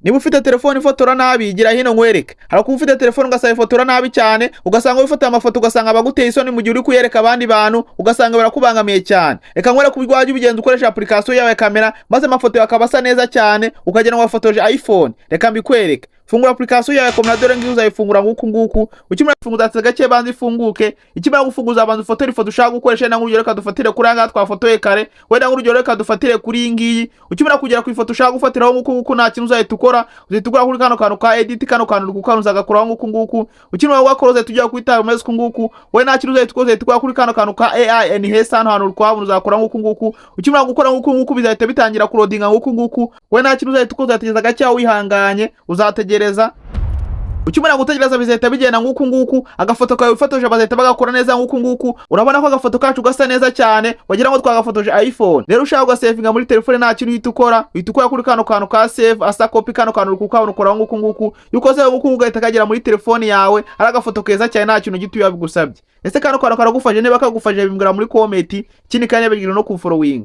Niba ufite telefone ifotora nabi, gira hino nkwereke. Hari kuba ufite telefone ugasanga ifotora nabi cyane, ugasanga wifoteye amafoto, ugasanga baguteye isoni mu gihe uri kuyereka abandi bantu, ugasanga birakubangamiye cyane. Reka nkwereke uburyo wajya ubigenza ukoresha application yawe ya kamera, maze amafoto yawe akaba asa neza cyane, ukagira ngo wafotoje iPhone. Reka mbikwereke. Fungura application yawe kamera. Dore ngiyo, uzayifungura nguku nguku. Ukimara gufunguza, uzatse gake, banza ifunguke. Ikimara gufunguza, banza ufotore ifoto ushaka gukoresha. Wenda nk'urugero, reka dufatire kuri aha twafotoye kare. Wenda nk'urugero, reka dufatire kuri iyi ngiyi. Ukimara kugera ku ifoto ushaka gufatiraho nguku nguku, nta kintu uzahita ukora, uzahita ukora kuri kano kantu ka edit. Kano kantu uri kukano, uzagakuraho nguku nguku. Ukimara kugakora, uzahita ujya kwitaba umeze uku nguku. We nta kintu uzahita ukora, uzahita ukora kuri kano kantu ka AI enhance. Hano hantu uri kuhabona, uzakora nguku nguku. Ukimara gukora nguku nguku, bizahita bitangira kuloadinga nguku nguku. We nta kintu uzahita ukora, uzategereza gake wihanganye, uzategereza. Ukimara gutegereza, bizahita bigenda nguku nguku. Agafoto kawe wifotoje bazahita bagakora neza nguku nguku. Urabona ko agafoto kacu gasa neza cyane, wagira ngo twagafotoje iPhone. Rero ushaka ugasavinga muri telefone, nta kintu uhita ukora, uhita ukora kuri kano kantu ka save as copy. Kano kantu uri kukabona, ukoraho nguku nguku. Iyo ukoze nguku nguku, gahita kagera muri telefone yawe ari agafoto keza cyane, nta kintu gito bigusabye. Ese kano kantu karagufashe? Niba kagufashe, bimbwira muri comment. Ikindi kandi bigira no kufollowing.